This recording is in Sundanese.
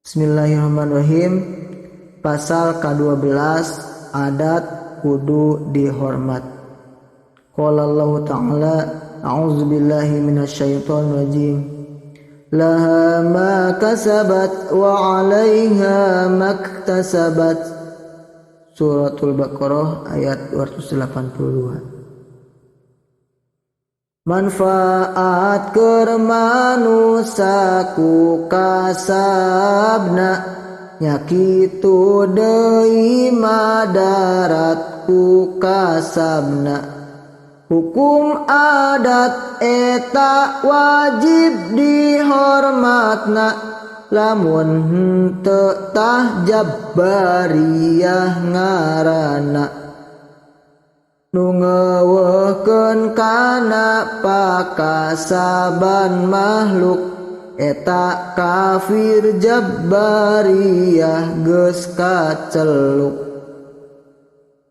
Bismillahirrahmanirrahim. Pasal ke-12, adat kudu dihormat. Qala Allah Ta'ala, a'udzubillahi minasyaitonir rajim. Laha ma kasabat wa 'alaiha maktasabat. Suratul Baqarah ayat 282. Manfaat keur manusa ku kasabna, nya kitu deui madarat ku kasabna. Hukum adat eta wajib dihormatna, lamun henteu tah jabbariyah ngaranna. Nu ngeuweuhkeun kana pakasaban makhluk, eta kafir jabbariyah geus kaceluk.